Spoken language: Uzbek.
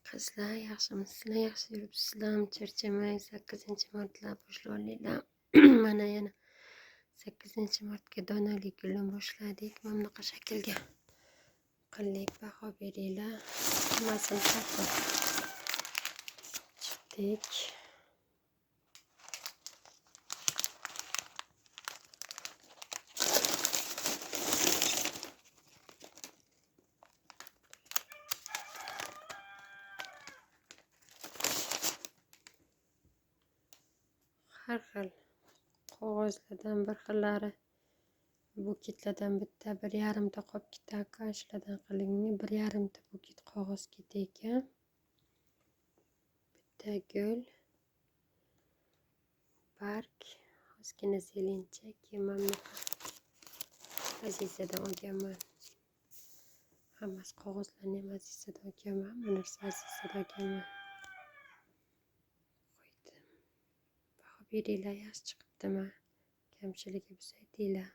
Qizlar, yaxshimisizlar? Yaxshi yuribsizlarmi? Charchamay 8-martlab boshlab. Mana yana 8-martga donali gulni boshladik. Mana bunaqa shaklga qildik. Baho beringlar. Hammasini topib chiqdik. Har xil qog'ozlardan bir xillari buketlardan bitta 1,5 ta qolib ketadi. Shulardan qilingan 1,5 ta buket qog'oz ketdi ekan. Bitta gul, barg, ozgina zelencha, keyin mana bunaqa Azizadan olganman. Hammasi qog'ozlarni ham Azizadan olganman, hamma narsa Azizadan olganman. Beringlar, yaxshi chiqibdimi? Kamchiligi bo'lsa aytinglar.